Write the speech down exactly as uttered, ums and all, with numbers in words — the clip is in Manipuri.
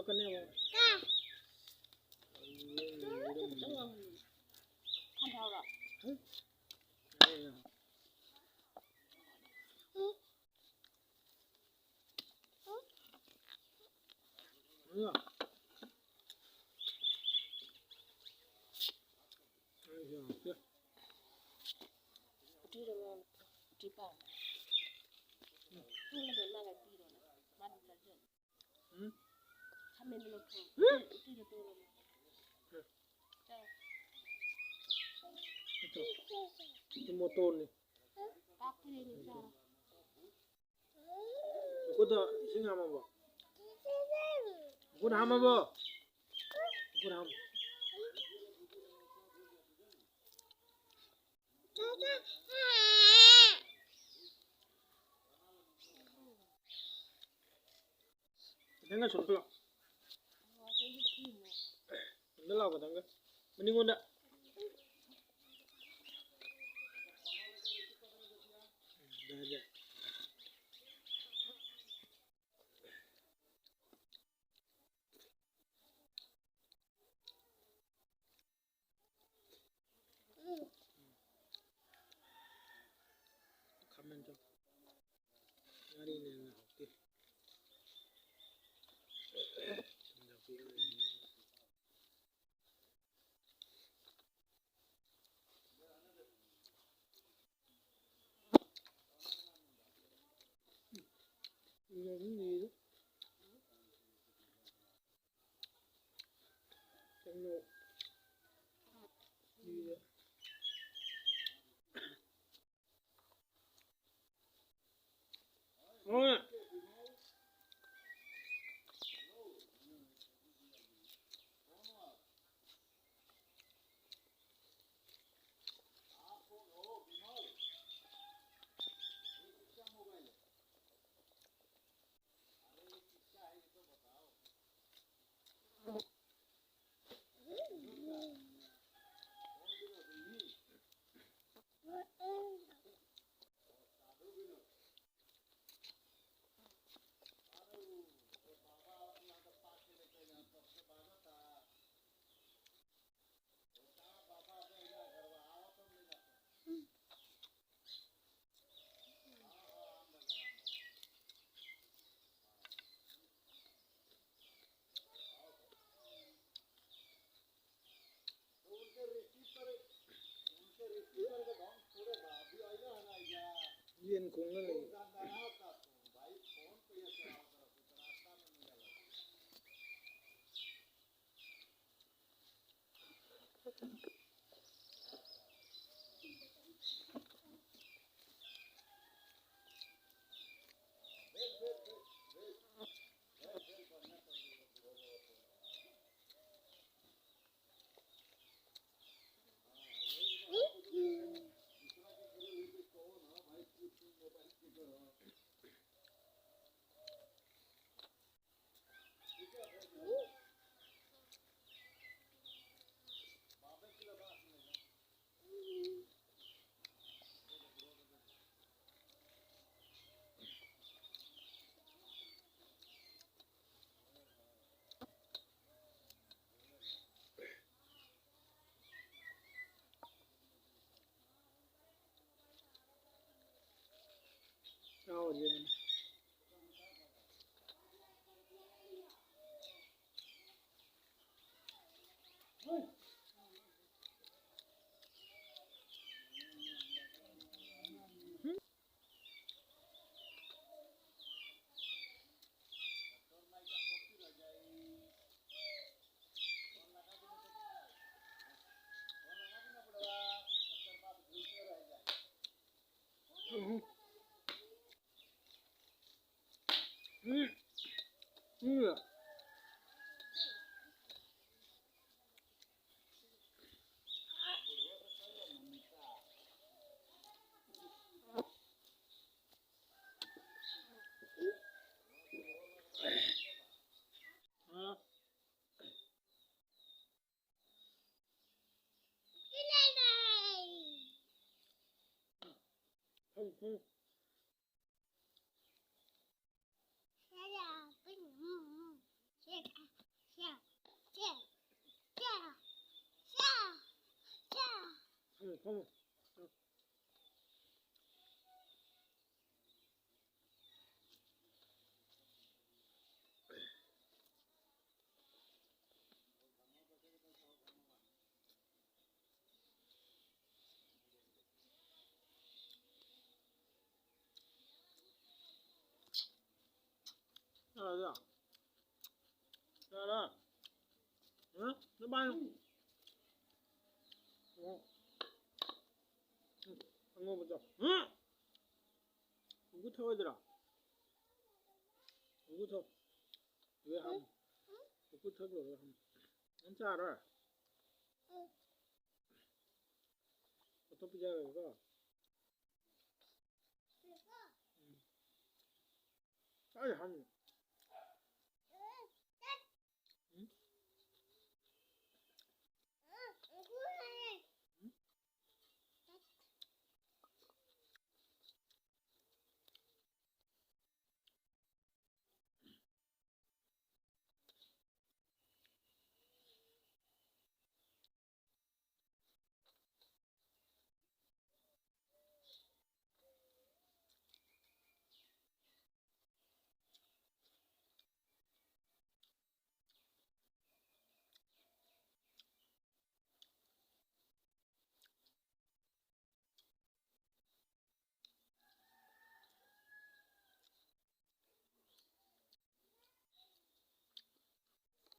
ꯀꯅꯦꯕ꯫ ꯎꯇꯤꯗꯣ ꯂꯣꯟ-, ꯎꯇꯤ ꯄꯥꯝꯃꯦ꯫ ꯇꯨꯅ ꯂꯣꯏ ꯃꯥꯒ ꯄꯤꯔꯣꯅ꯫ ꯃꯥꯗꯤ ꯆꯥꯖꯅꯤ꯫ ꯎꯝ? ꯈꯥꯃꯦꯟꯗꯣ ꯂꯧꯊꯣꯛꯑꯣ꯫ ꯎꯝ? ꯎꯇꯤꯗꯣ ꯇꯣꯠꯂꯣ꯫ ꯎꯝ꯫ ꯆꯥꯎ꯫ ꯎꯇꯤ ꯃꯣꯇꯣꯔꯅꯤ꯫ ꯄꯥꯛꯄꯤꯔꯦꯅꯦ, ꯆꯥꯔꯣ꯫ ꯃꯈꯨꯠꯇ ꯏꯁꯤꯡ ꯍꯥꯝꯃꯕꯣ? ꯃꯈꯨꯠ ꯍꯥꯝꯃꯕꯣ? ꯃꯈꯨꯠ ꯍꯥꯝꯃꯣ꯫ ꯈꯤꯇꯪꯒ ꯁꯨꯝ ꯄꯨꯂꯞ꯫ ꯑꯝꯇ ꯂꯥꯎ ꯈꯤꯇꯪꯒ꯫ ꯃꯅꯤꯡꯉꯣꯟꯗ꯫ ꯌꯥꯏ, ꯌꯥꯏ꯫ ꯈꯥꯃꯦꯟ ꯆꯧ꯫ ꯉꯥꯔꯤꯅ ꯍꯦꯟꯅ ꯍꯥꯎꯇꯦ꯫ ꯊꯨꯝ ꯌꯥꯛꯄꯤ ꯉꯥꯔꯤꯅ ꯍꯦꯟꯅ꯫ ꯎꯝ, ꯎꯝ, ꯎꯝ꯫ ꯀꯩꯅꯣ, ꯁꯤꯁꯦ꯫ ꯍꯣꯏ꯫ ꯌꯦꯟ ꯈꯣꯡꯅ ꯂꯩ꯫ ꯌꯥꯔꯦ꯫ ꯎꯝ, ꯅꯕꯥꯅꯤ꯫ ꯎꯝ꯫ ꯎꯝ, ꯑꯉꯧꯕꯗꯣ꯫ ꯎꯝ꯫ ꯎꯒꯨ ꯊꯛꯑꯣꯏꯗ꯭ꯔꯣ? ꯎꯒꯨ ꯊꯛ-, ꯎꯒꯨ ꯊꯛ ꯂꯣꯏꯔꯒ ꯍꯪ-, ꯅꯪ ꯆꯥꯔꯣꯏ? ꯑꯇꯣꯞꯄ ꯄꯤꯖꯔꯒꯦꯀꯣ꯫ ꯎꯝ꯫ ꯑꯩ ꯍꯪ-,